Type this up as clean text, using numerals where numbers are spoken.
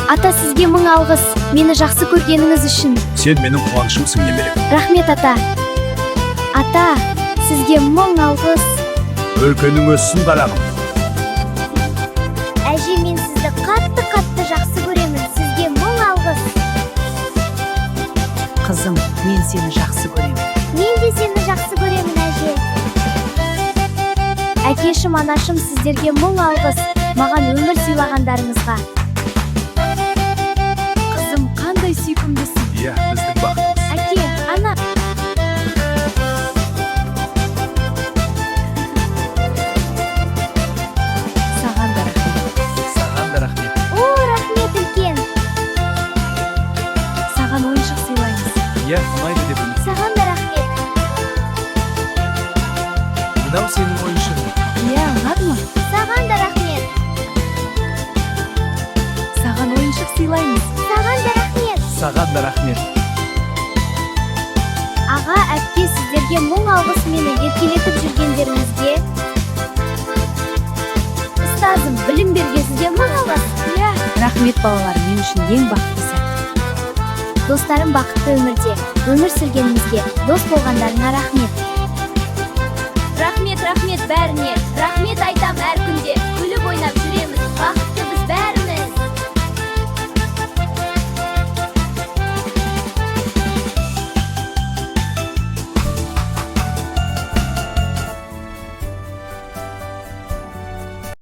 Ата, сізге мың алғыс, мені жақсы көргеніңіз үшін. Сен менің қуанышымсың, немерем. Рахмет, ата. Ата, сізге мың алғыс. Өркенің өссін, қарағым. Әже, мен сізді қатты қатты жақсы көремін. Сізге мың алғыс. Қызым, мен сені жақсы көремін. Мен де сені жақсы көремін, әже. Әкешім, анашым, сіздерге мың алғыс, маған өмір сыйлағандарыңызға. Қызым, қандай сүйкімдісің. Иә, біздің бақытымыз. Әке, ана. Саған да рахмет. Саған да рахмет. О, рахмет үлкен. Саған ойыншық сыйлаймыз. Иә, ұнайды деп үміт. Саған да рахмет. Мынау сенің ойыншығың. Иә, ұнады ма? Саған да рахмет. Саған ойыншық сыйлаймыз. Саған да рахмет. Саған да рахмет. Аға, әпке, сіздерге мың алғыс, мені еркелетіп жүргендеріңізге. Ұстазым, білім берген сізге мың алғыс. Иә. Рахмет, балалар, мен үшін ең бақытты сәт. Достарым, бақытты өмірде өмір сүргенімізге, дос болғандарыңа рахмет. Рахмет, рахмет бәріне, рахмет айтам әр күнде.